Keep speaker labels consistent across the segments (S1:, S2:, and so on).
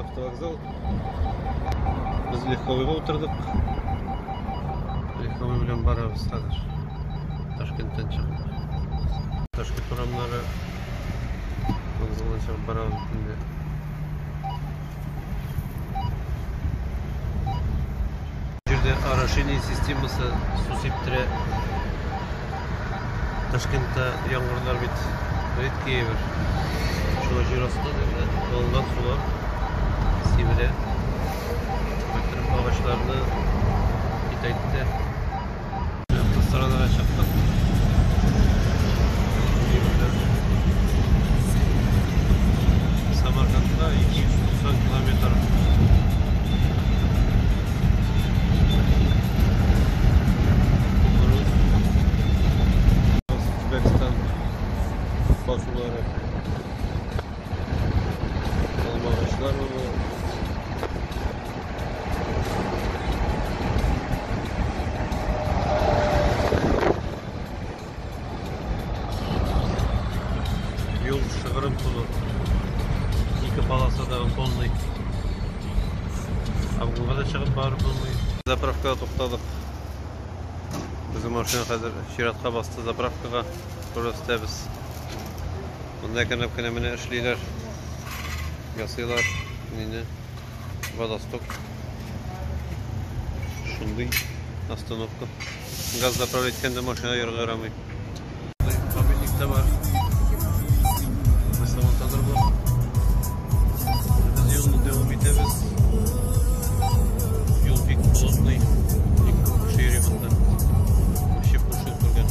S1: автовокзал. Без легковойга утырдык. Легковой белән барабыз хәзер. Ташкенттан чыгып. Ташкент урамнары вокзалдан чыгып барабыз инде. Җирдә орошение системасы су сиптерә. Ташкентта яңгырлар бит редкие бер. Шуңа җир астыннан инде алынган сулар сибелә. Бөтен агачларны китәйтте. Автострадага чыктык. Самаркандта 290 километр. Үзбәкстан басулары. Алмагачлар бу. Юл шыгрым тулы. Ике полоса да полный. Абгунга да чыгып барып булмый. Заправкада туктадык. Безнең машина хәзер чиратка басты заправкага. Туры өстәбез. Монда әкренләп кенә менә эшлиләр. Ясыйлар. Нине? Водосток. Шундый остановка. Газ заправлять иткәндә машина йөрергә ярамый. Памятник та бар. Самотадыр бу. Без юлны дәвам итәбез. Юл бик плотный. Бик күп кеше йөри монда. Вообще буш юл күргән.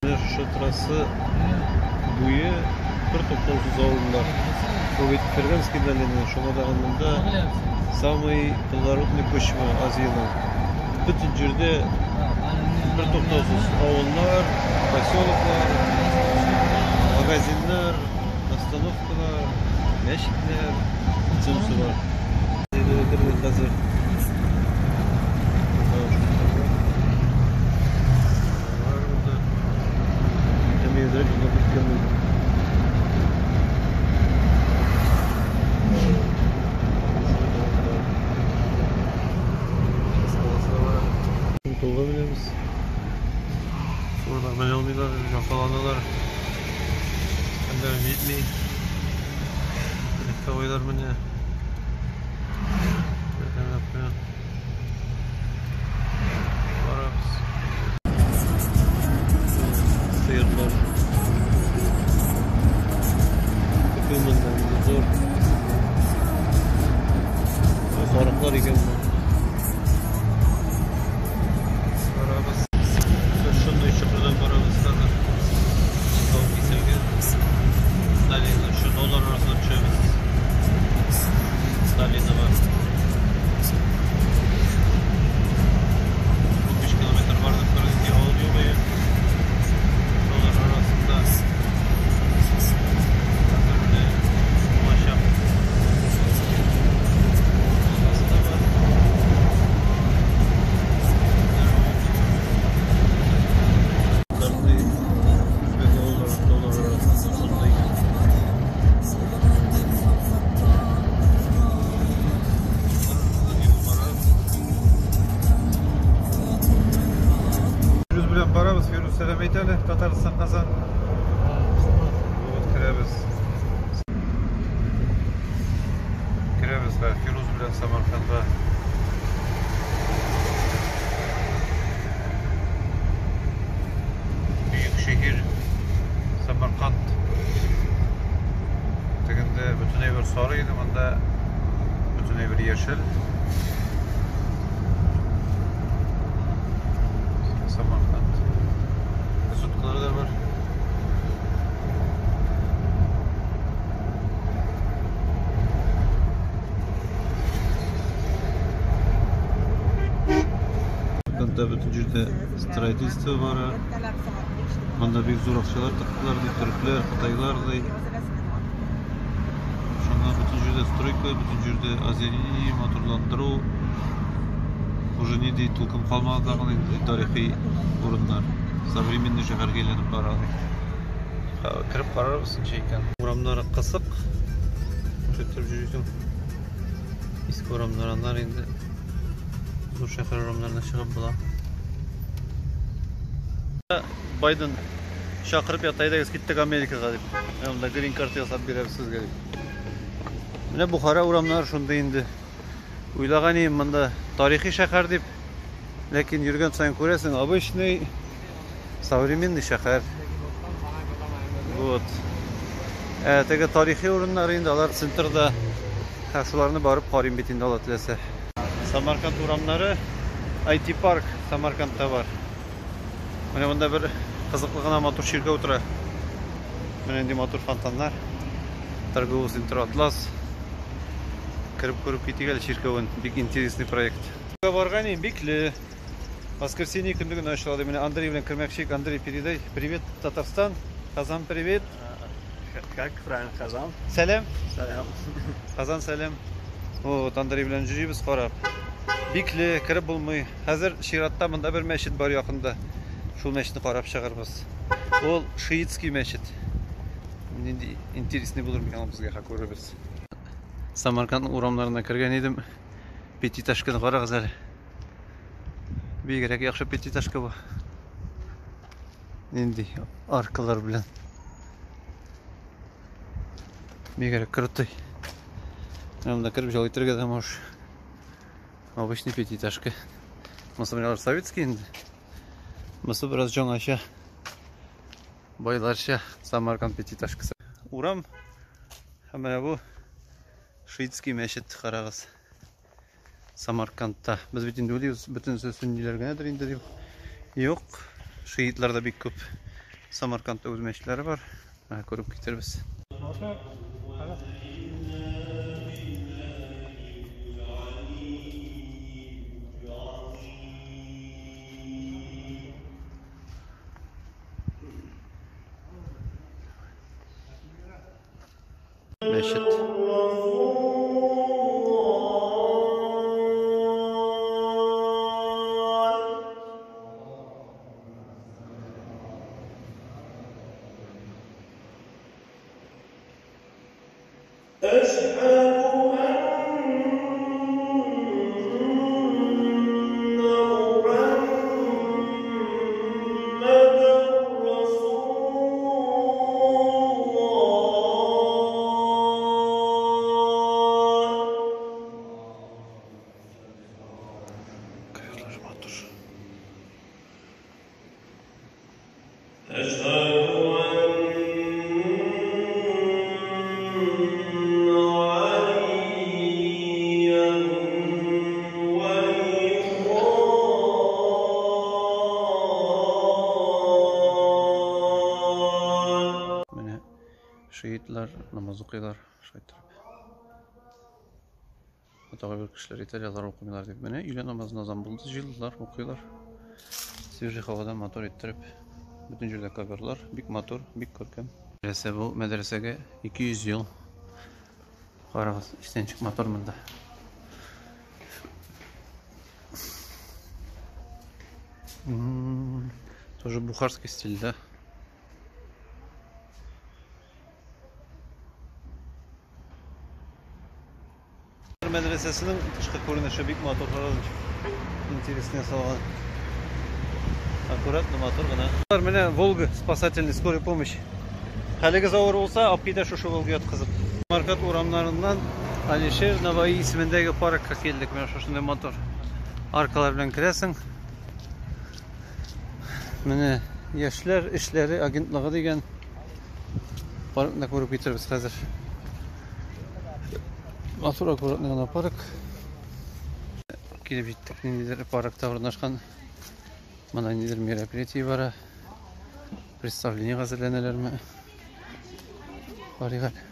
S1: Менә шушы трасса буе бер туктаусыз авыллар. Бу бит Ферганский долина, шуңа да монда самый плодородный почва Азиянең. Бөтен җирдә бер туктаусыз авыллар, поселоклар, магазиннар, остановкалар, мәчетләр, бөтенесе бар. Хәзер. Бар монда. Һәм йөзрәк юлга киткән булды. Тулга менәбез. Шулар менә алмыйлар, җафаланалар. Хәлләре җитми. Легковойлар менә. Әкренләп кенә барабыз. Сыерлар. Көтү монда инде зур. Сарыклар икән бу. Барабыз. Шундый чокырдан барабыз хәзер. Тау киселгән. Долина, шу таулар арасына төшәбез. Долинага. 15 километр бардык, бер ике авыл юлы. Таулар арасында. Хәзер менә булачак. Елгасы да бар. Шундый үзбәк авыллары таулар арасында шундый. Фирүз белән барабыз. Фирүз сәлам әйт әле. Татарстан Казан. Вот керәбез. Керәбез хәзер Фирүз белән Самаркандга. Бөек шәһәр Самарканд. Тегендә бөтенләй бер сары иде, монда бөтенләй бер яшел. Самарканд. Высоткалар да бар. Монда бөтен җирдә строительство бара. Монда бик зур акчалар тыктылар, ди, төрекләр, кытайлар, ди. Шуңа бөтен җирдә стройка, бөтен җирдә озеленение, матурландыру. Бернинди толкын калмады тагын инде тарихи урыннар. Современный шәһәргә әйләнеп бара. Кереп карарбыз ничә икән. Урамнары кысык. Шөтеп йөрисең. Иске урамнар аннары инде зур шәһәр урамнарына чыгып була. Байден чакырып ята, әйдәгез киттек Америкага дип. Менә монда грин карта ясап бирәбез сезгә дип. Менә Бухара урамнары шундый инде. Уйлаган идем монда тарихи шәһәр дип. Ләкин йөргән саен күрәсең, обычный современный шәһәр. Вот. Ә теге тарихи урыннар инде алар центрда. Һә, шуларны барып карыйм бит инде алла теләсә. Самарканд урамнары, IT парк Самаркандта бар. Менә монда бер кызыклы гына матур чиркәү тора. Менә нинди матур фонтаннар. Торговый центр Атлас. Кереп күреп китик әле чиркәвен. Бик интересный проект. Барган идем, бикле. Воскресенье көнне генә ачыла. Менә Андрей белән кермәкче идек. Андрей, передай привет, Татарстан. Казан, привет.
S2: Как правильно, Казан?
S1: Сәлам.
S2: Сәлам.
S1: Казан, сәлам. Вот, Андрей белән йөрибез карап. Бикле, кереп булмый. Хәзер чиратта монда бер мәчет бар якында. Шул мәчетне карап чыгарбыз. Ул шиитский мәчет. Нинди интересный булыр микән ул безгә, күрербез. Самаркандның урамнарына кергән идем. Пятиэтажканы карагыз әле. Бигрәк яхшы пятиэтажка бу. Нинди аркалар белән. Бигрәк крутой. Монда кереп җал итәргә дә можешь. Обычный пятиэтажка. Монысы менә советский инде. Монысы бераз жаңача. Байларча Самарканд пятиэтажкасы. Урам. Һәм менә бу шиитский мәчет, карагыз. Самаркандта. Без бит инде уйлыйбыз, бөтенесе сөнниләр генәдер инде дип. Юк, шиитлар да бик күп. Самаркандта үз мәчетләре бар. Менә күреп китербез. Мәчет. Кайлар матур. Менә шиитлар намаз укыйлар, шулай итеп. Тагы бер кешеләр әйтә, алар укымыйлар дип. Менә өйлә намазына азан булды, җыелдылар, укыйлар. Свежий һавада матур иттереп. Бөтен җирдә коверлар, бик матур, бик күркәм. Мәдрәсә бу, мәдрәсәгә 200 ел. Карагыз, эчтән чик матур монда. Тоже бухарский стиль, да? Мәдрәсәсенең тышкы күренеше бик матур, интересный ясалган. Аккуратно, матур гына. Менә Волга спасательный скорой помощи. Хәлегез авыр булса, алып китә шушы Волга яткызып. Самарканд урамнарыннан Алишер Наваи исемендәге паркка килдек. Менә шушындый матур аркалар белән керәсең. Менә яшьләр эшләре агентлыгы дигән паркны күреп китербез хәзер. Матур, аккуратный гына парк. Килеп җиттек, ниндидер паркта урнашкан. Монда ниндидер мероприятие бара. Представление әзерләнәләрме? Карыйк әле.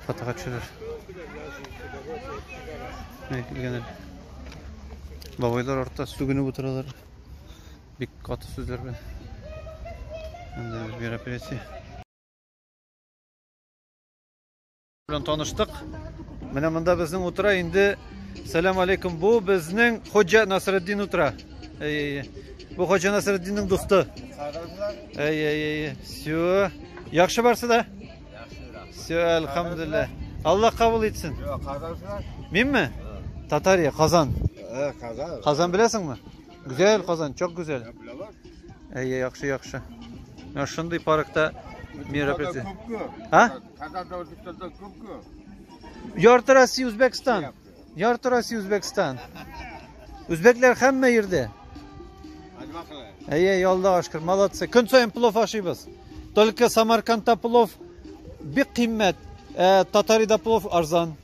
S1: Фотога төшерер. Менә килгәннәр. Бабайлар артта сүгенеп утыралар. Бик каты сүзләр белән. Монда бер мероприятие. Белән таныштык. Менә монда безнең утыра инде Сәлам алейкум. Бу безнең Хоҗа Насретдин утыра. Әй, әй. Бу Хоҗа Насретдинның дусты. Әй, әй, әй. Всё. Яхшы барсы да? Всё, әлхәмдүлилләһ. Аллаһ кабул итсен. Минме? Татария, Казан.
S3: Казан.
S1: Казан беләсеңме? Гүзәл Казан, чок гүзәл. Әй, яхшы, яхшы. Менә шундый паркта мероприятие. А?
S3: Казанда Үзбәкстанда күпме?
S1: Ярты Россия Үзбәкстан. Ярты Россия Үзбәкстан. Үзбәкләр һәммә җирдә. Әй, әй, Аллага шөкер, молодцы. Көн саен плов ашыйбыз. Только Самаркандта плов бик кыйммәт, ә Татарида плов арзан.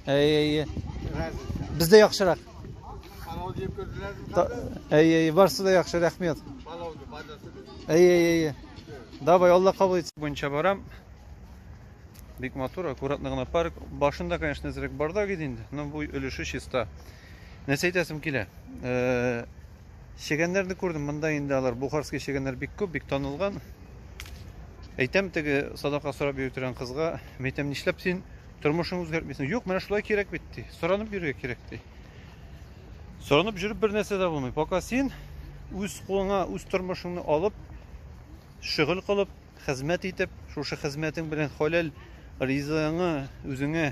S1: Әй, әй, әй. Бездә яхшырак. Әй, әй, барсы да яхшы, рәхмәт. Әй, әй, әй. Давай, Алла кабул итсен. Буенча барам. Бик матур, аккуратно гына парк. Башында, конечно, әзрәк бардак иде инде, но бу өлеше чиста. Нәрсә әйтәсем килә? Э, чегәннәрне күрдем, монда инде алар бухарский чегәннәр бик күп, бик танылган. Әйтәм теге садака сорап йөри торган кызга, әйтәм, нишләп син тормышыңны үзгәртмисең? Юк, менә шулай кирәк бит, ди. Соранып йөрергә кирәк, ди. Соранып йөреп бер нәрсә дә булмый. Пока син үз кулыңа, үз тормышыңны алып, шөгыль кылып, хезмәт итеп, шушы хезмәтең белән халәл ризыгыңны үзеңә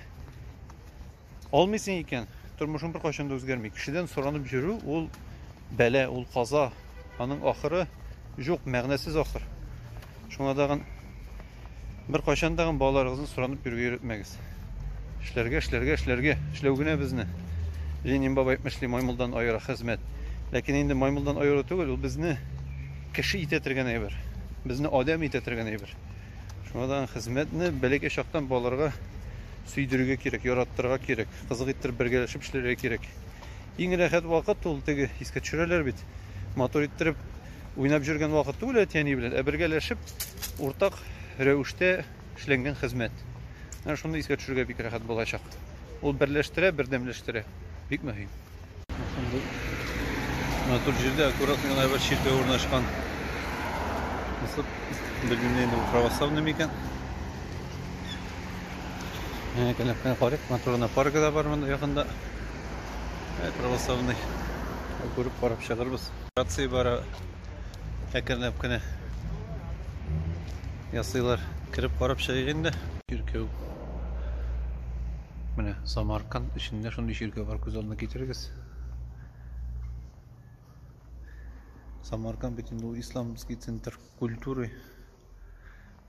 S1: алмыйсың икән, тормышың беркайчан да үзгәрми. Кешедән соранып йөрү ул бәла, ул каза. Аның ахыры юк, мәгънәсез ахыр. Шуңа тагын беркайчан тагын балаларыгызны соранып йөрергә өйрәтмәгез. Эшләргә, эшләргә, эшләргә. Эшләү генә безне. Ленин бабай әйтмешли, маймылдан аера хезмәт. Ләкин инде маймылдан аеру түгел, ул безне кеше итә торган әйбер. Безне адәм итә торган әйбер. Шуңа да хезмәтне бәләкәй чактан балаларга сөйдерергә кирәк, яраттырырга кирәк, кызык иттереп бергәләшеп эшләргә кирәк. Иң рәхәт вакыт ул теге искә төшерәләр бит. Матур иттереп уйнап йөргән вакыт түгел әти-әни белән, ә бергәләшеп уртак рәвештә эшләнгән хезмәт. Менә шуны искә төшерергә бик рәхәт булачак. Ул берләштерә, бердәмләштерә. Бик мөһим. Шундый матур җирдә аккуратный гына бер чиркәү урнашкан. Насып, белмим инде бу православный микән. Менә кенә карыйк, матур гына паркы да бар монда якында. Православный. Күреп карап чыгарбыз. Рация бара әкренләп кенә ясыйлар. Кереп карап чыгыйк инде. Чиркәү. Менә Самарканд эчендә шундый чиркәү бар, күз алдына китерегез. Самарканд бит инде ул исламский центр культуры.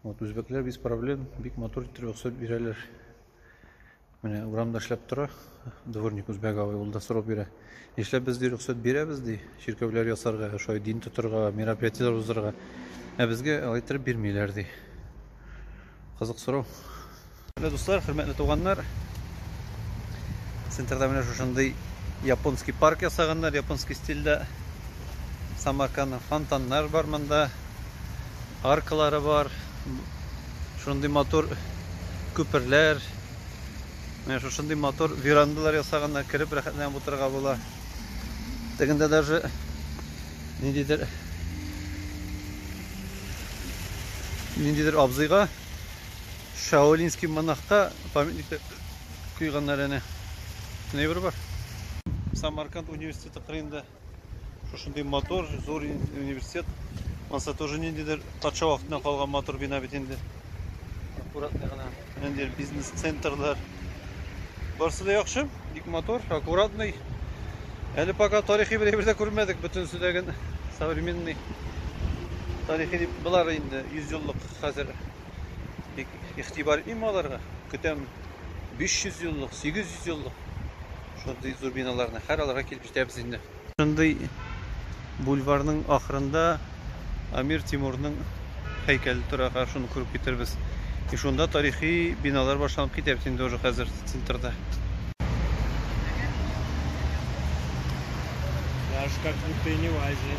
S1: Вот үзбәкләр без проблем бик матур итеп рөхсәт бирәләр. Менә урамда эшләп тора дворник үзбәк абый, ул да сорау бирә. Нишләп без ди рөхсәт бирәбез ди, чиркәүләр ясарга, шулай дин тотырга, мероприятиеләр уздырырга. Ә безгә алай иттереп бирмиләр ди. Кызык сорау. Хөрмәтле дуслар, хөрмәтле туганнар. Центрда менә шушындый японский парк ясаганнар, японский стильдә. Самаркандның фонтаннар бар монда, аркалары бар. Шундый матур күперләр. Менә шушындый матур верандалар ясаганнар, кереп рәхәтләнеп утырырга була. Тегендә даже ниндидер ниндидер абзыйга Шаолинский монахка памятник куйганнар әнә. Нәйбер бар. Самарканд университеты кырыенда шушындый матур, зур университет. Монысы тоже ниндидер патша вакытыннан калган матур бина бит инде. Аккуратный гына. Ниндидер бизнес-центрлар. Барысы да яхшы, бик матур, аккуратный. Әле пока тарихи бер әйбер дә күрмәдек, бөтенесе дә современный. Тарихи дип болар инде 100 еллык хәзер бик игътибар итмим аларга. Көтәм 500 еллык, 800 еллык шундый зур биналарны. Һәр аларга килеп җитәбез инде. Шундый бульварның ахырында Амир Тимурның һәйкәле тора, хәзер шуны күреп китербез. И шунда тарихи биналар башланып китә бит инде уже хәзер центрда.
S2: Даже как будто и не в Азии.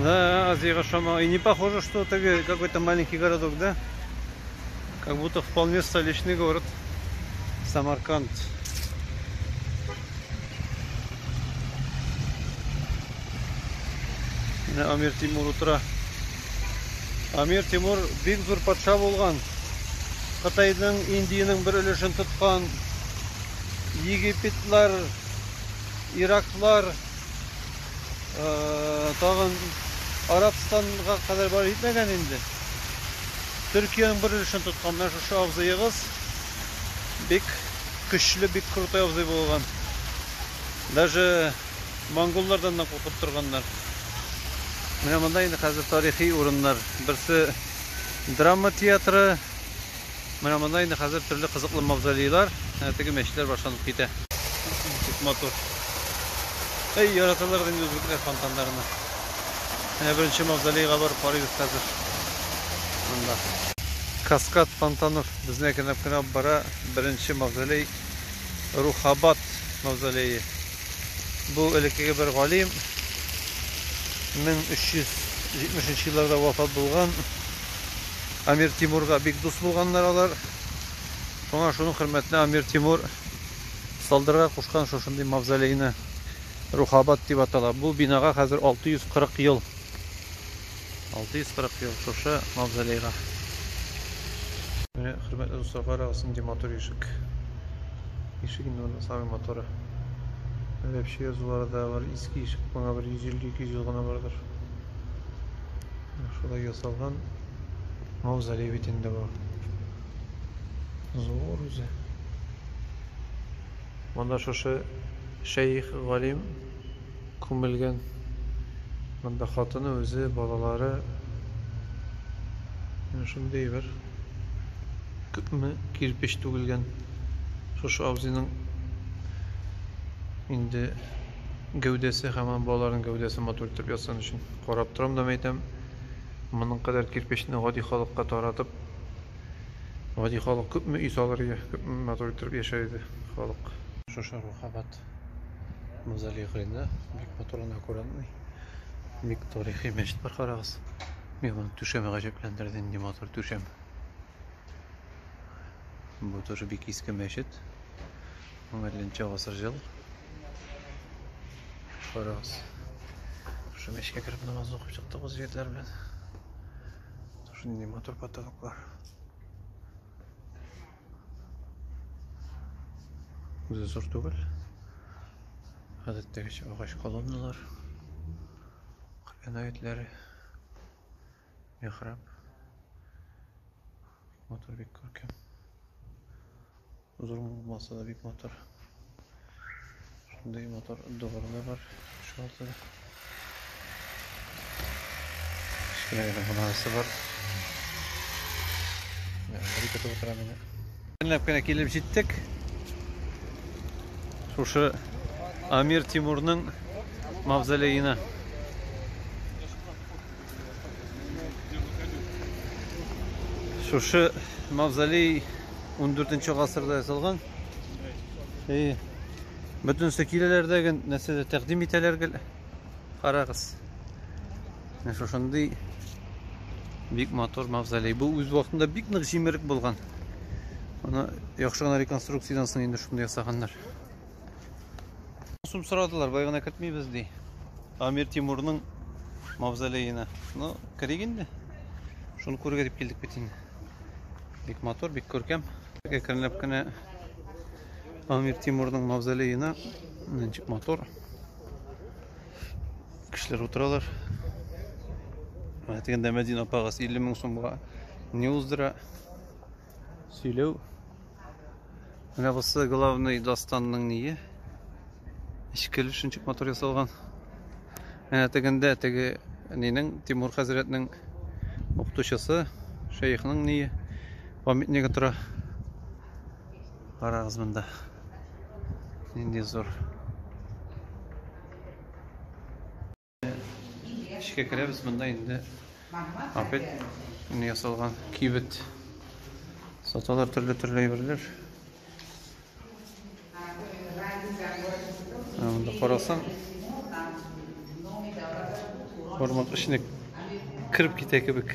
S1: Да, Азия шама. И не похоже, что это какой-то маленький городок, да? Как будто вполне столичный город. Самарканд. Менә Амир Тимур утыра. Амир Тимур бик зур патша булган. Кытайның, Индиянең бер өлешен тоткан. Египетлар, Ираклар, тагын Арабстанга кадәр барып җитмәгән инде. Төркиянең бер өлешен тоткан менә шушы абзыегыз бик көчле, бик крутой абзый булган. Даже монголлардан да куркып торганнар. Менә монда инде хәзер тарихи урыннар. Берсе драма театры. Менә монда инде хәзер төрле кызыклы мавзолейлар, ә теге мәчетләр башланып китә. Бик матур. Әй, яраталар инде үзбәкләр фонтаннарны. Менә беренче мавзолейга барып карыйбыз хәзер. Монда. Каскад фонтанов безне әкренләп кенә алып бара. Беренче мавзолей Рухабад мавзолее. Бу элеккеге бер галим 1370 елларда вафат булган. Амир Тимурга бик дус булганнар алар. Шуңа шуның хөрмәтенә Амир Тимур салдырырга кушкан шушындый мавзолейны. Рухабад дип атала. Бу бинага хәзер 640 ел. 640 ел шушы мавзолейга. Менә, хөрмәтле дуслар, карагыз, нинди матур ишек. Ишек инде моның самый матуры. Гарәпчә язулары да бар. Иске ишек, моңа бер 150-200 ел гына бардыр. Шулай ясалган мавзолей бит инде бу. Зур үзе. Монда шушы шәех галим күмелгән. Монда хатыны үзе, балалары. Менә шундый бер күпме кирпеч түгелгән. Шушы абзыйның инде гәүдәсе һәм аның балаларының гәүдәсе матур итеп ятсын өчен. Карап торам да мәйтәм, моның кадәр кирпечне гади халыкка таратып, гади халык күпме өй салыр иде, күпме матур итеп яшәр иде халык. Шушы Рухабад мавзолее кырыенда бик матур гына аккуратный, бик тарихи мәчет бар, карагыз. Мин моның түшәме гаҗәпләндерде, нинди матур түшәм. Бу тоже бик иске мәчет. Моңа әллә гасыр җыл. Карагыз. Шушы мәчеткә кереп намаз укып чыктык без егетләр белән. Шундый матур потолоклар. Үзе зур түгел. Гадәттәгечә агач колонналар. Коръән аятләре. Михраб. Бик матур, бик күркәм. Зур булмаса да бик матур. Шундый матур дворлар бар ишегалдында. Кечкенә генә манарасы бар. Бер көтеп утыра мине. Көнләп кенә килеп җиттек. Шушы Амир Тимурның мавзолеена. Шушы мавзолей 14 гасырда ясалган. И бөтенесе киләләр дә гел нәрсәдер тәкъдим итәләр гел. Карагыз. Менә шушындый бик матур мавзолей. Бу үз вакытында бик нык җимерек булган. Аны яхшы гына реконструкциядән соң инде шундый ясаганнар. Сум сорадылар, бай гына кертмибез ди. Амир Тимурның мавзолеена. Ну, керик инде. Шуны күрергә дип килдек бит инде. Бик матур, бик күркәм. Әкренләп кенә Амир Тимурның мавзолеена ничек матур. Кешеләр утыралар. Менә тегендә Мәдинә апагыз 50 мең сумга не уздыра. Сөйләү. Менә бусы главный дастанның ние. Эчке өлеше ничек матур ясалган. Әнә тегендә теге нинең Тимур хәзрәтнең укытучысы, шәехнең ние памятнигы тора. Карагыз монда. Нинди зур. Эчкә керәбез, монда инде опять не ясалган кибет. Саталар төрле-төрле әйберләр. Монда карасаң, бармак эченә кереп китә кебек.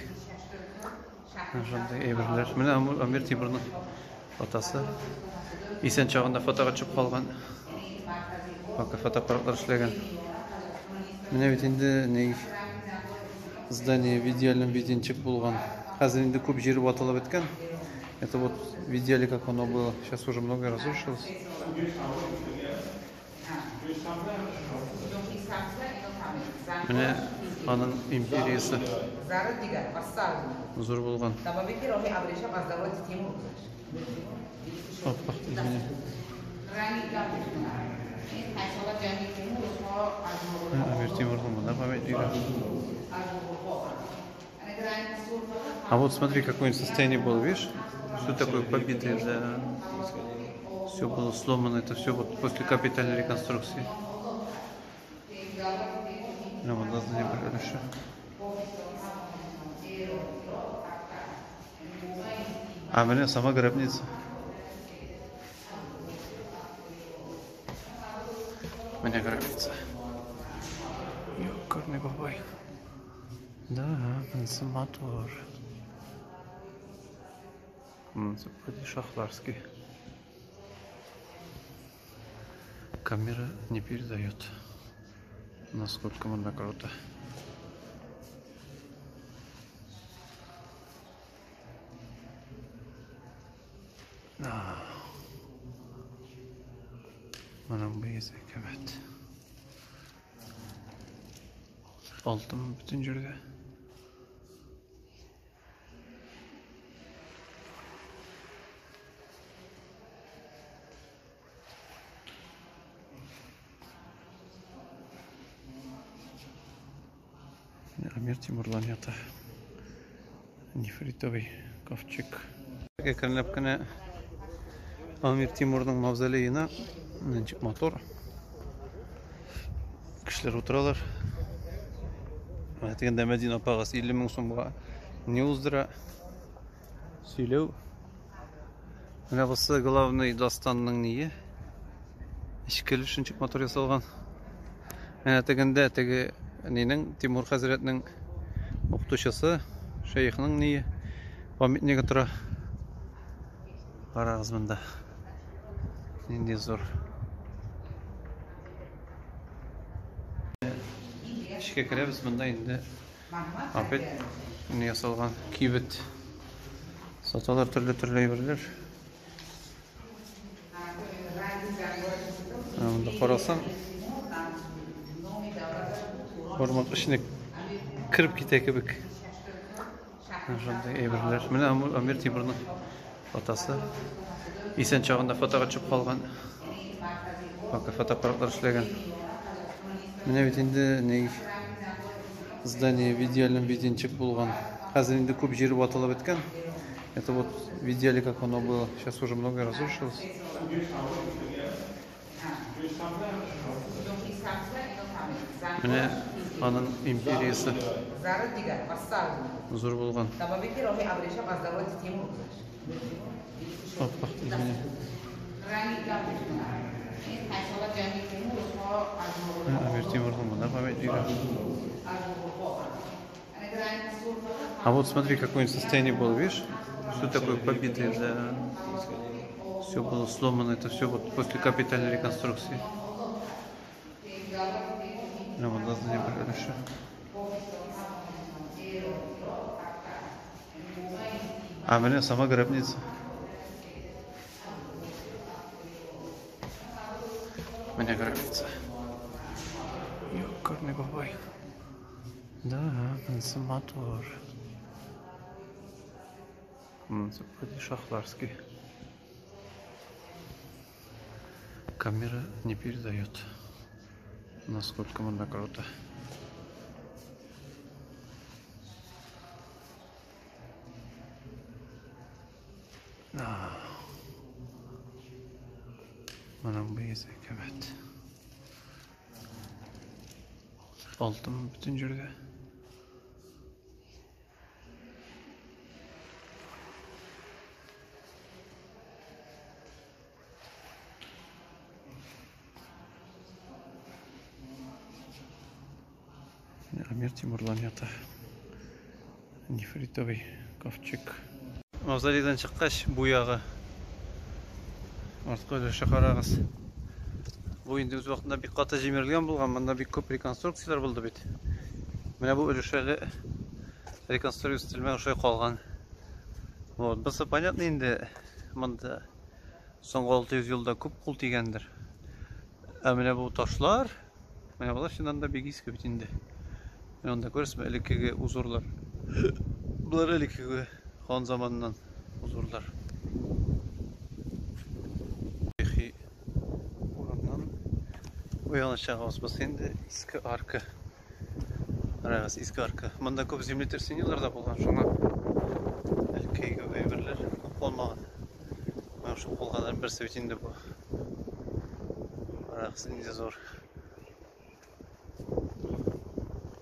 S1: Шундый әйберләр. Менә Амир Тимурның фотосы. Исән чагында фотога төшеп калган. Пока фотоаппаратлар эшләгән. Менә бит инде ни здание в идеальном виде ничек булган. Хәзер инде күп җире ватылып беткән. Это вот в идеале, как оно было. Сейчас уже многое разрушилось. Менә аның империясе зур булган. Опа, извини. Әмир Тимурның монда памятнигы. А вот смотри, какое состояние было, видишь? Все такое побитое, да. Все было сломано, это все вот после капитальной реконструкции. Ну, вот должны были еще. А, блин, сама гробница. У меня гробница. Ёкарный бабай. Да, консуматор. Падишахларский. Камера не передает, насколько он круто. Да. Моның бу язык, evet. Алтын бөтен җирдә. Әмир Тимурлан ята. Нефритовый ковчег. Әкренләп кенә Амир Тимурның мавзолеена ничек мотор. Кешеләр утыралар. Менә тегендә Мәдинә апагыз 50 мең сумга не уздыра. Сөйләү. Менә бусы главный дастанның ние. Эчке өлеше ничек мотор ясалган. Менә тегендә теге нинең Тимур хәзрәтнең укытучысы, шәехнең ние памятнигы тора. Карагыз монда. Нинди зур. Эчкә керәбез монда инде. Опять не ясалган кибет. Саталар төрле-төрле әйберләр. Менә монда карасаң, бармак эченә кереп китә кебек. Шундый әйберләр. Менә Амир Тимурның фотосы. Исән чагында фотога төшеп калган. Пока фотоаппаратлар эшләгән. Менә бит инде ни здание в идеальном виде ничек булган. Хәзер инде күп җире ватылып беткән. Это вот в идеале, как оно было. Сейчас уже многое разрушилось. Менә аның империясе зур булган. Опа, извини. Әмир Тимурның монда памятнигы. А вот смотри, какое состояние было, видишь? Все такое побитое, да. Все было сломано, это все вот после капитальной реконструкции. Ну, вот должны были еще. А, блин, сама гробница. Меня гробница. Ёкарный бабай. Да, консуматор. Падишахларский. Камера не передает, насколько монда круто. Да. Моның бу язык, evet. Алтын бөтен җирдә. Әмир Тимурлан ята. Нефритовый ковчег. Мавзолейдан чыккач, бу ягы арткы өлеше карагыз. Бу инде үз вакытында бик каты җимерелгән булган, монда бик күп реконструкцияләр булды бит. Менә бу өлеше әле реконструкция ителмәй шулай калган. Вот, бусы понятно инде, монда соңгы 600 елда күп кул тигәндер. Ә менә бу ташлар, менә болар чыннан да бик иске бит инде. Менә монда күрәсезме, элеккеге узорлар. Болар элеккеге хан заманыннан узорлар. Тарихи урыннан уяначагыбыз бусы инде иске арка. Карагыз, иске арка. Монда күп землетрясениеләр дә булган, шуңа элеккеге әйберләр күп калмаган. Менә шул калганнарның берсе бит инде бу. Карагыз, нинди зур.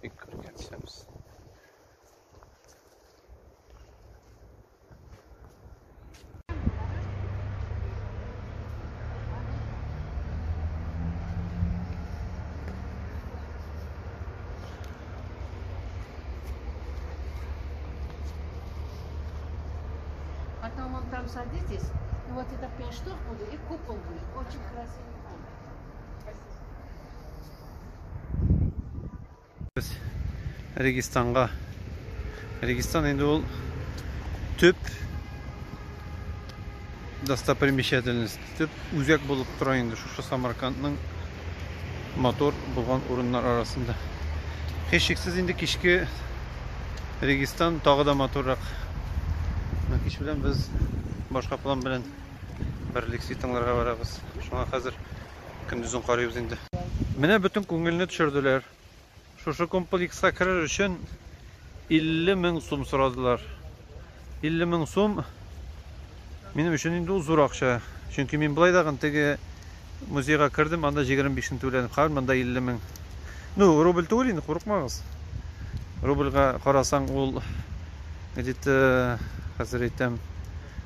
S1: Бик күркәм төшәбез.
S4: Потом вон там садитесь, и вот это 5 штук будет, и купол будет. Очень красивый купол.
S1: Без Регистанга. Регистан инде ул төп достопримечательность, төп үзәк булып тора инде шушы Самаркандның матур булган урыннар арасында. Һичшиксез инде кичке Регистан тагы да матуррак. Менә кич белән без башка план белән бер лекция тыңларга барабыз. Шуңа хәзер көндезен карыйбыз инде. Менә бөтен күңелне төшерделәр. Шушы комплекска керер өчен 50 мең сум сорадылар. 50 мең сум минем өчен инде ул зур акча. Чөнки мин былай да теге музейга кердем, анда 25 мең түләдем. Хәзер монда 50 мең. Ну, рубль түгел инде, курыкмагыз. Рубльга карасаң, ул где-то, хәзер әйтәм,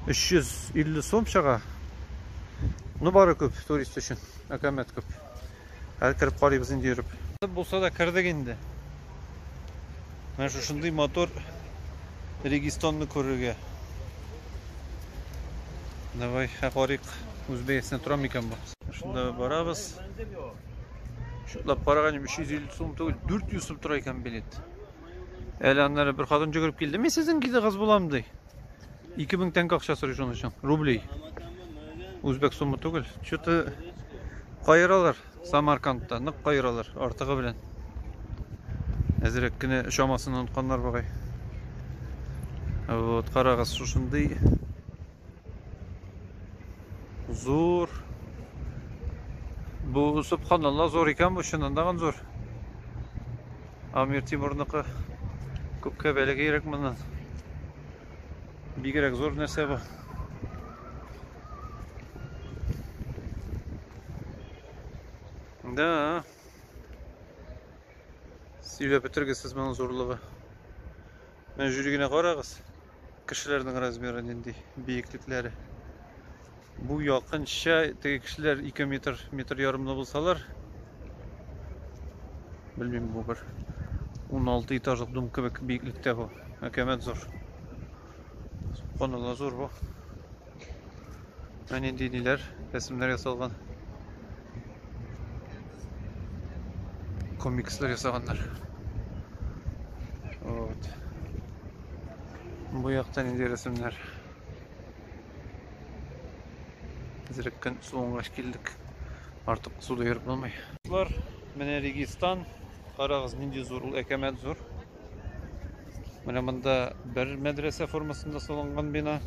S1: 350 сум чыга. Ну, бары күп турист өчен, әкәмәт күп. Хәзер кереп карыйбыз инде йөреп. Булса да кердек инде. Менә шушындый матур Регистанны күрергә. Давай, карыйк, үз бәясенә тора микән бу? Шунда барабыз. Шутлап караган 350 сум түгел, 400 сум тора икән билет. Әле аннары бер хатын йөгереп килде. Мин сезнең гидыгыз булам ди. 2000 тәңкә акча сорый шуның өчен. Рублей. Үзбәк сумы түгел. Что-то каералар Самаркандта, нык каералар артыгы белән. Әзрәк кенә чамасын онытканнар бугай. Вот, карагыз, шушындый зур. Бу субханалла зур икән бу, чыннан да зур. Амир Тимурныкы күпкә бәләкәйрәк моннан. Бигрәк зур нәрсә бу. Да. Сөйләп бетергесез моның зурлыгы. Менә җүри генә карагыз. Кешеләрнең размеры нинди, биеклекләре. Бу якынча теге кешеләр 2 метр, метр ярымлы булсалар, белмим, бу бер 16 этажлык дом кебек биеклектә бу. Әкәмәт зур. Субханалла, зур бу. Менә нинди ниләр, рәсемнәр ясалган. Комикслар ясаганнар. Вот. Бу якта нинди рәсемнәр. Әзрәк көн суынгач килдек. Артык суда йөреп булмый. Дуслар, менә Регистан. Карагыз, нинди зур ул, әкәмәт зур. Менә монда бер мәдрәсә формасында салынган бина.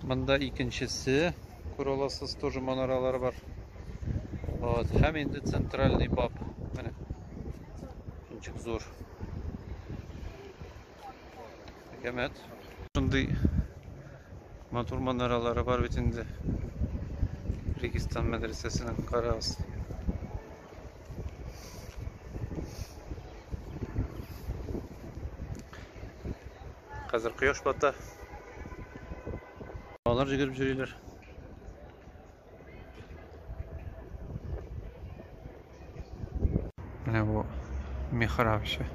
S1: Монда икенчесе, күрә аласыз, тоже манаралары бар. Вот, һәм инде центральный баб. Менә. Ничек зур. Әкәмәт. Шундый матур манаралары бар бит инде. Регистан мәдрәсәсенең, карагыз. Хәзер кояш бата. Алар йөгереп йөриләр. Менә бу михраб эче.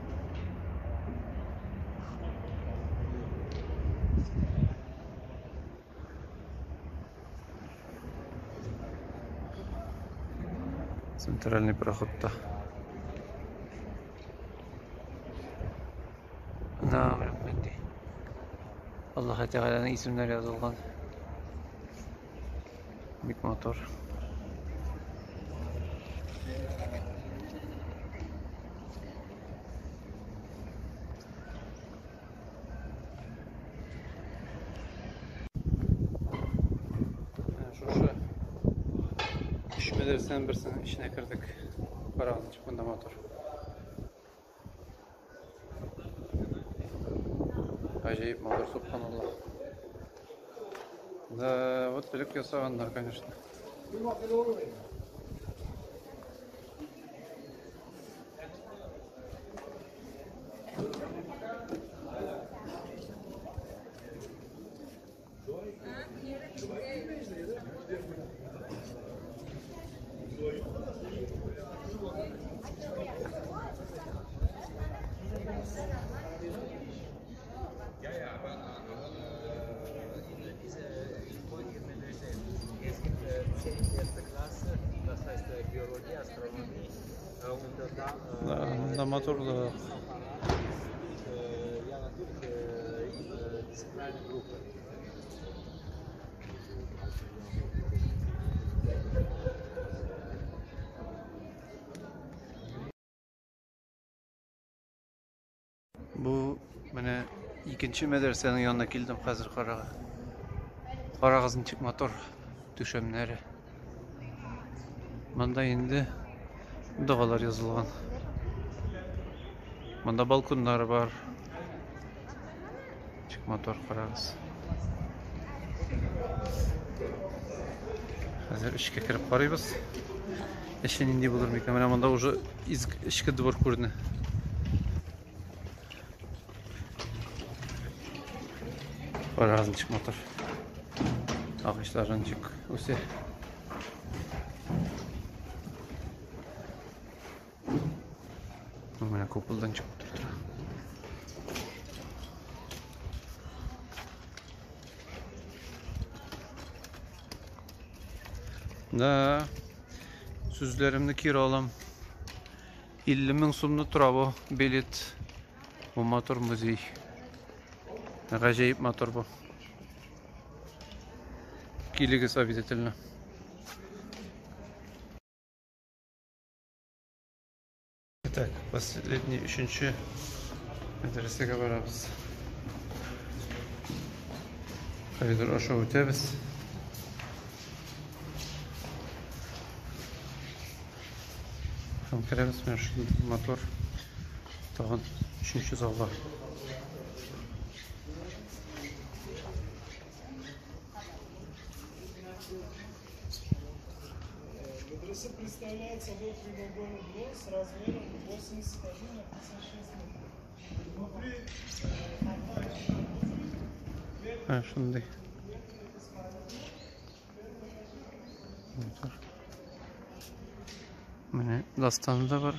S1: Центральный проходта. Да, менә нинди. Аллаһ Тәгаләнең исемнәре язылган. Бик матур. Шушы өч мәдрәсәнең берсенең эченә кердек. Карагыз, ничек монда матур. Гаҗәеп матур, субханаллах. Да, вот элек ясаганнар, конечно. Да, монда матурлык. Бу менә икенче мәдрәсәнең янына килдем хәзер карага. Карагыз ничек матур түшәмнәре. Монда инде догалар язылган. Монда балконнар бар. Ничек матур карагыз. Хәзер эчкә кереп карыйбыз. Эче нинди булыр микән? Менә монда уже эчке двор күренә. Карагыз ничек матур. Агачлар ничек үсә. Менә куполдан чыгып тора. Да, сүзләремне кире алам. 50 мең сумны тора бу билет. Бу матур музей. Гаҗәеп матур бу. Килегез обязательно. Итак, последний өченче мәдрәсәгә барабыз. Коридор аша үтәбез. Һәм керәбез менә шундый матур тагын өченче залга.
S2: Медресе представляет собой прямоугольный двор с размером 81 на 56 метров. Внутри
S1: Менә шундый. Матур. Менә дастан да бар.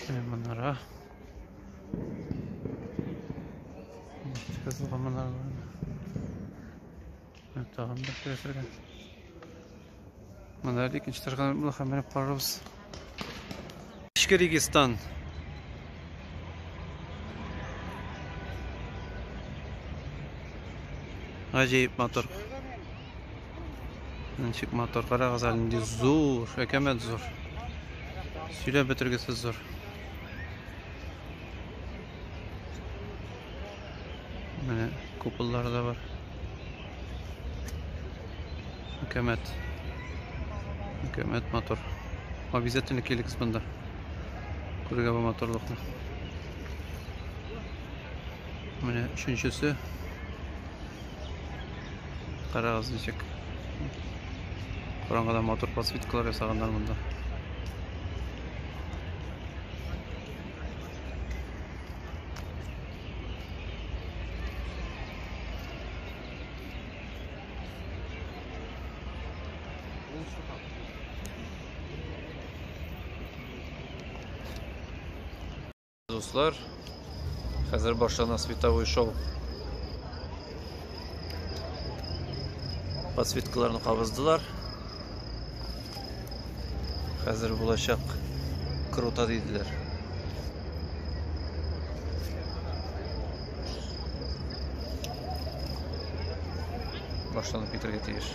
S1: Менә манара. Язылган манара бар. Менә тагын бер керәсергә. Монда әле икенче этажга булаха менеп карарбыз. Эчке Регистан. Гаҗәеп матур. Ничек матур, карагыз әле нинди зур, әкәмәт зур. Сөйләп бетергесез зур. Менә куполлары да бар. Әкәмәт. Әкәмәт матур. Обязательно килегез монда. Күрергә бу матурлыкны. Менә өченчесе. Карагыз ничек. Караңгыда матур подсветкалар ясаганнар монда. Дуслар, хәзер башлана световой шоу. Подсветкаларны кабыздылар. Хәзер булачак круто диделәр. Башланып китәргә тиеш.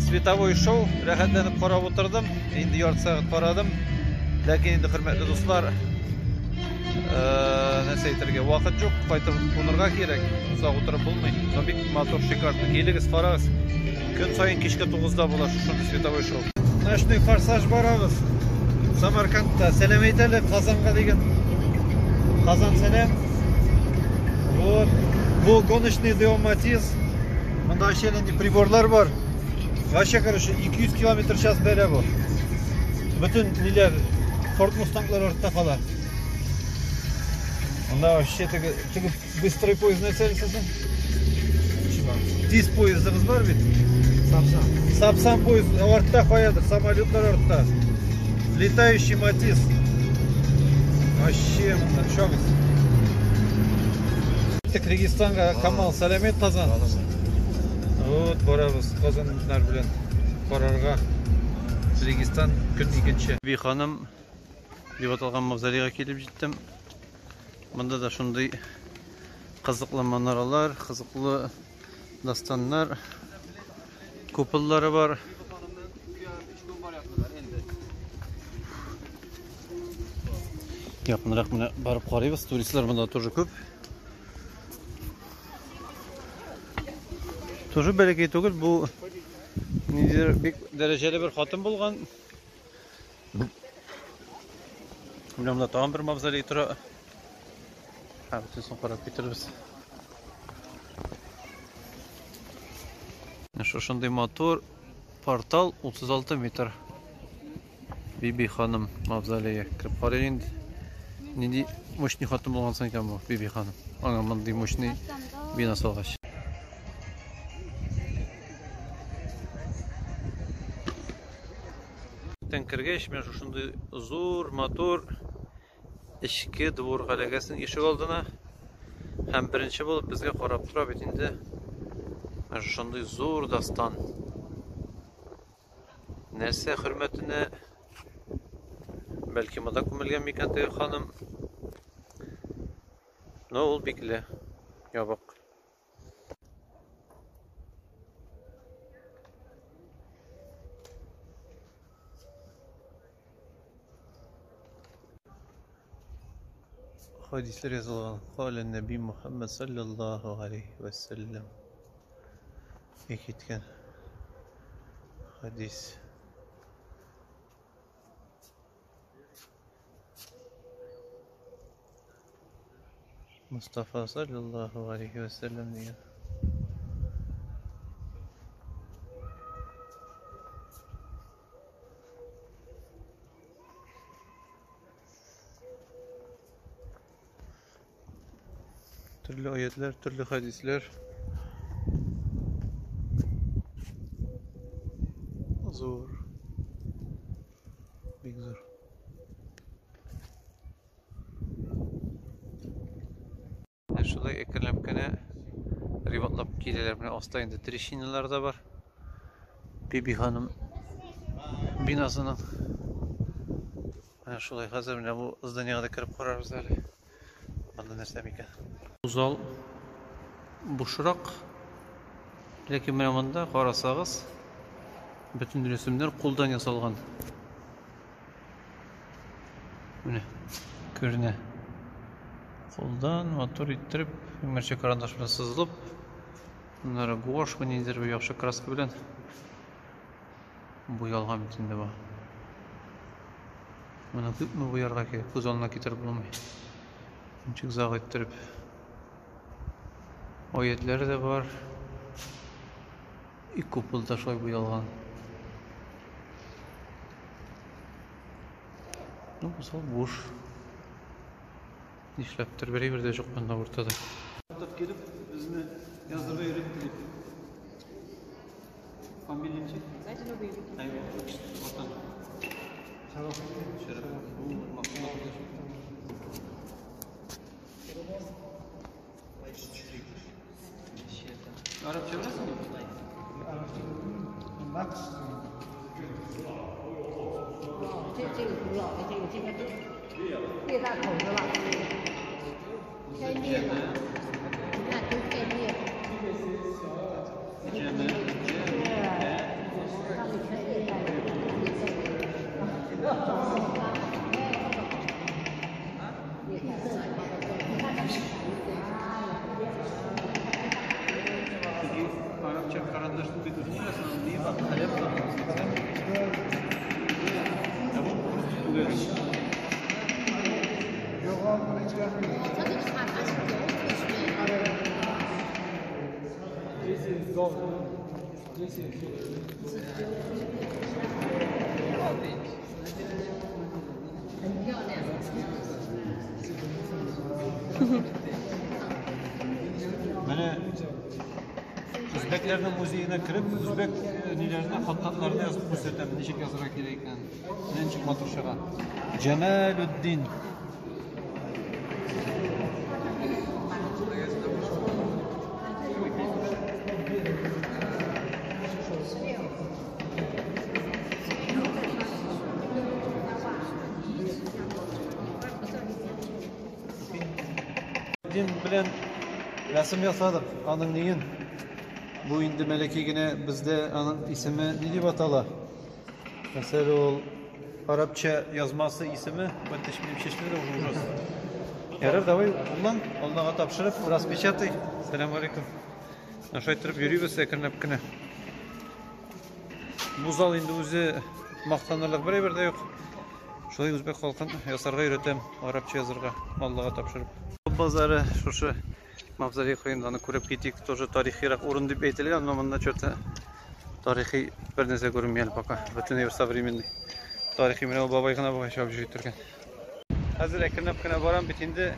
S1: Световой шоу рәхәтләнеп карап утырдым. Инде ярты сәгать карадым. Ләкин инде, хөрмәтле дуслар, нәрсә әйтергә, вакыт юк, кайтып кунырга кирәк. Озак утырып булмый. Но бик матур, шикарно. Килегез, карагыз. Көн саен кичке 9-да була шушындый световой шоу. Ночной форсаж барабыз. Самаркандта. Сәлам әйтәле Казанга дигән. Казан сәлам. Вот. Бу гоночный Део Матиз. Монда вообще нинди приборлар бар. Вообще, короче, 200 километр в час бәрә бу. Бөтен ниләр, Ford Mustang'лар артта кала. Монда вообще теге быстрый поезд нәрсә соң? Тиз поездыгыз бар бит?
S2: Сапсан.
S1: Сапсан поезд артта каядыр, самолетлар артта. Летающий Матиз. Вообще, монда төшәбез. Киттек Регистанга, Камал, сәламәт Казан. Вот барабыз Казаннар белән карарга. Регистан көн икенче. Би ханым дип аталган мавзолейга килеп җиттем. Монда да шундый кызыклы манаралар, кызыклы дастаннар, куполлары бар. Якынрак менә барып карыйбыз. Туристлар монда тоже күп. Тоже бәләкәй түгел, бу ниндидер бик дәрәҗәле бер хатын булган. Менә монда тагын бер мавзолей тора. Һә, бөтенесен карап китербез. Менә шушындый матур портал, 36 метр. Биби ханым мавзолее. Кереп карыйк инде. Нинди мощный хатын булган соң икән бу Биби ханым. Аңа мондый мощный бина салгач. Тән кергәч, менә шушындый зур, матур эчке дворга эләгәсең ишек алдына. Һәм беренче булып безгә карап тора бит инде. Менә шушындый зур дастан. Нәрсә хөрмәтенә, бәлки монда күмелгән микән теге ханым. Но ул бикле, ябык. Хадисләр язылган. Калә Нәби Мухаммад саллаллаһу алейхи ва саллям. Әйткән хадис. Мустафа саллаллаһу алейхи ва саллям дигән. Төрле аятлар, төрле хәдисләр. Зур. Бик зур. Менә шулай әкренләп кенә ремонтлап киләләр. Менә аста инде трещиналар да бар. Биби ханым бинасының. Менә шулай хәзер менә бу зданиега да кереп карарбыз әле. Анда нәрсә микән? Бу зал бушрак. Ләкин менә монда карасагыз, бөтен рәсемнәр кулдан ясалган. Менә күренә. Кулдан матур иттереп, мәрчә карандаш белән сызылып, аннары гуашь ниндидер бер яхшы краска белән буялган бит инде бу. Моны күпме буярга кирәк, күз алдына китереп булмый. Ничек зак иттереп. Аятлар да бар. И купол да шулай буялган. Ну, бу зал буш. Нишләптер бер әйбер дә юк монда уртада. Килеп безне яздырырга өйрәтте дип. Фамилия ничек? Ватан. Шәрәф. Арапча беләсеңме?
S4: 这个不要，这个裂大口子了，开裂了，你看都开裂了。对，上面全裂开了。
S1: Arapça karandaşlı bir uzun niye bak kalem Менә Үзбәкләрнең музеена кереп, үзбәк ниләренә, хаттатларына язып күрсәтәм, ничек язырга кирәк икәнен. Менә ничек матур чыга. Җамалуддин. Дин белән рәсем ясадык, аның ниен. Бу инде мәләки генә бездә аның исеме ни дип атала? Мәсәлән, ул арабча язмасы исеме, бәтеш минем чәчмә дә уже ужас. Ярар, давай, куллан, Аллага тапшырып, распечатай. Сәлам алейкум. Шулай иттереп йөрибез әкренләп кенә. Бу зал инде үзе мактанырлык бер әйбер дә юк. Шулай үзбәк халкын ясарга өйрәтәм, арабча язырга, Аллага тапшырып. Базары шушы мавзолей кырыенда аны күреп китик, тоже тарихирак урын дип әйтелгән, но монда что-то тарихи бер нәрсә күренми әле пока. Бөтенләй бер современный. Тарихи менә ул бабай гына бугай чабып йөри торган. Хәзер әкренләп кенә барам бит инде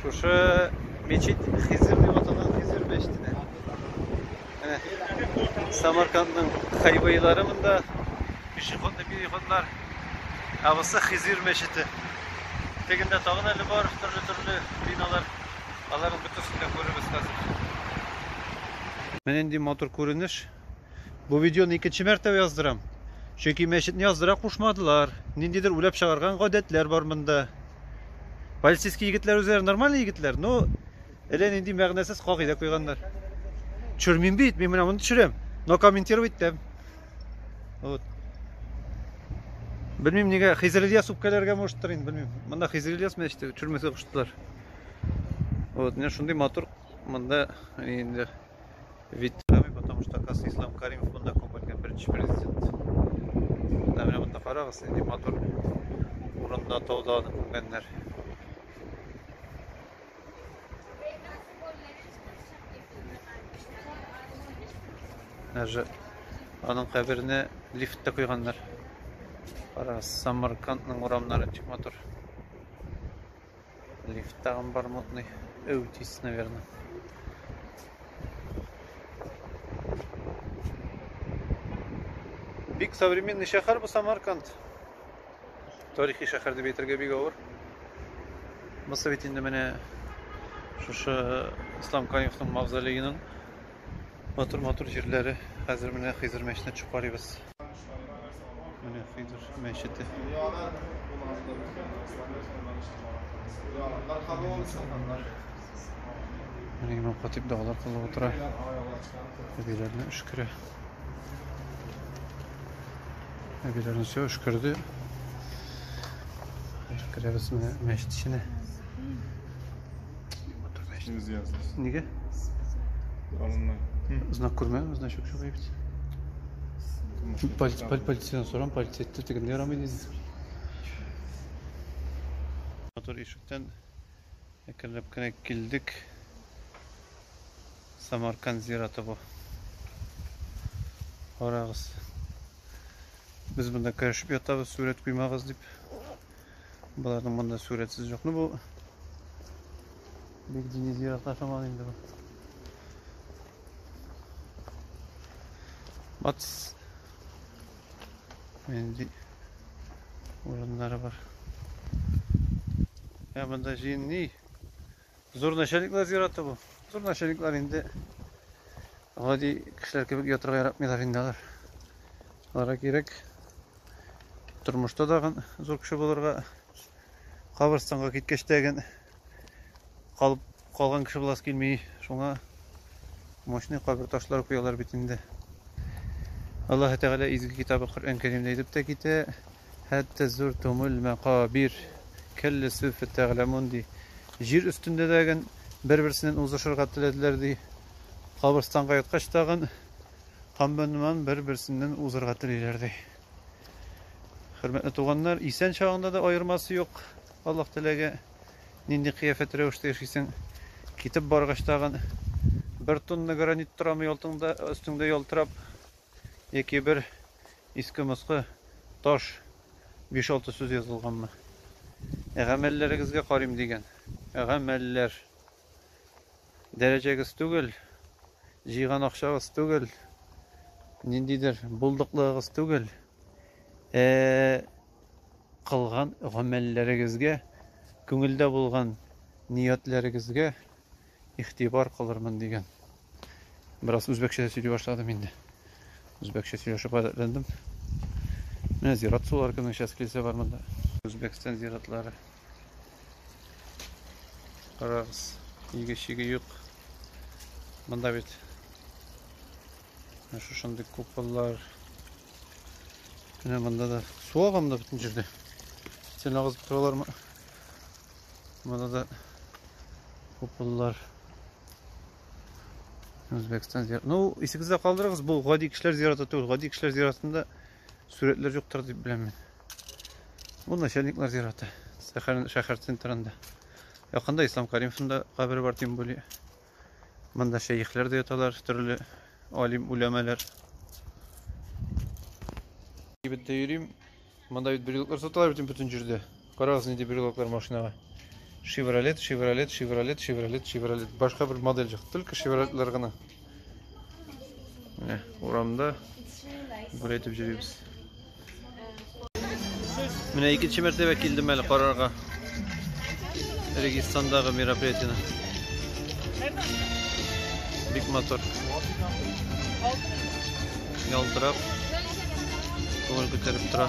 S1: шушы мечеть Хизир дип аталган Хизир мәчетенә. Менә Самаркандның хайвейлары монда, пешеходный переходлар. Ә бусы Хизир мәчете. Тегендә тагын әле бар төрле-төрле биналар. Аларның бөтенесен дә күрербез хәзер. Менә нинди матур күренеш. Бу видеоны икенче мәртәбә яздырам. Чөнки мәчетне яздыра кушмадылар. Ниндидер уйлап чыгарган гадәтләр бар монда. Полицейский егетләр үзләре нормальный егетләр, но әллә нинди мәгънәсез кагыйдә куйганнар. Төшермим бит, мин менә моны төшерәм, но комментировать итәм. Вот. Белмим нигә Хизр Ильяс үпкәләргә можеттыр инде, белмим. Монда Хизр Ильяс мәчете төшермәскә куштылар. Вот, менә шундый матур монда инде вид, потому что, оказывается, Ислам Каримов монда күмелгән беренче президент. Менә менә монда карагыз, нинди матур урында тауда аны күмгәннәр. Даже аның каберенә лифт та куйганнар. Карагыз, Самаркандның урамнары ничек матур. Лифт тагын бар модный. Эутис, наверное. Бик современный шәһәр бу Самарканд. Тарихи шәһәр дип әйтергә бик авыр. Бусы бит инде менә шушы Ислам Каримовның мавзолееның матур-матур җирләре. Хәзер менә Хизр мәчетенә төшеп карыйбыз. Менә Хизр мәчете. Менә имам хатип догалар кылып утыра. Әбиләрне өшкерә. Әбиләрне все өшкерде. Хәзер керәбез менә мәчет эченә. Матур мәчет. Нигә? Знак күрмәдем, значок юк бит. Полициядан сорам, полиция әйтте, тегендә ярамый диде. Матур ишектән әкренләп кенә килдек. Самарканд зираты бу. Карагыз. Без монда көрәшеп ятабыз, сурәт куймагыз дип. Боларның монда сурәтсез юк. Ну бу бик дини зиратлар шамал инде бу. Бац. Нинди урыннары бар. Я монда җыен ни? Зур начальниклар зираты бу. Зур начальниклар инде гади кешеләр кебек ятырга яратмыйлар инде алар. Аларга кирәк тормышта тагын зур кеше булырга, каберстанга киткәч тәген калып калган кеше буласы килми. Шуңа мощный кабер ташлары куялар бит инде. Аллаһ Тәгалә изге китабы Коръән Кәримдә әйтеп тә китә, Хәтта зуртумул мәкабир, кәллә сәүфә тәгъләмун ди. Җир өстендә дәген бер-берсеннән узышырга теләделәр ди. Каберстанга яткач тагын һаман бер-берсеннән узырга телиләр ди. Хөрмәтле туганнар, исән чагында да аермасы юк. Аллаһ Тәгаләгә нинди кыяфәт рәвештә яшисең. Китеп баргач тагын бер тонна гранит торамы ялтыңда, өстеңдә ялтырап, яки бер иске-москы таш 5-6 сүз язылганмы? Гамәлләрегезгә карыйм дигән. Гамәлләр. Дәрәҗәгез түгел, җыйган акчагыз түгел, ниндидер булдыклыгыгыз түгел. Ә кылган гамәлләрегезгә, күңелдә булган ниятләрегезгә игътибар кылырмын дигән. Бераз үзбәкчә дә сөйли башладым инде. Үзбәкчә сөйләшеп гадәтләндем. Менә зират сулары кемнең эчәсе килсә бар монда. Үзбәкстан зиратлары. Карагыз, иге чиге юк. Монда бит менә шушындый куполлар. Менә монда да су ага монда бөтен җирдә. Сен агызып торалармы? Монда да куполлар. Үзбәкстан зираты. Ну, исегездә калдырыгыз, бу гади кешеләр зираты түгел. Гади кешеләр зиратында сурәтләр юктыр дип беләм мин. Бу начальниклар зираты. Шәһәр, шәһәр центрында. Якында Ислам Каримовның да кабере бар, тем более. Монда шәехләр дә яталар, төрле алим үләмәләр. Кибеттә йөрим. Монда бит брелоклар саталар бөтен бөтен җирдә. Карагыз, нинди брелоклар машинага. Chevrolet, Chevrolet, Chevrolet, Chevrolet, Chevrolet. Башка бер модель юк, только Chevroletлар гына. Менә урамда гүләй итеп йөрибез. Менә икенче мәртәбә килдем әле карарга. Регистандагы мероприятиене. Бик матур. Ялтырап, күңел күтәреп тора.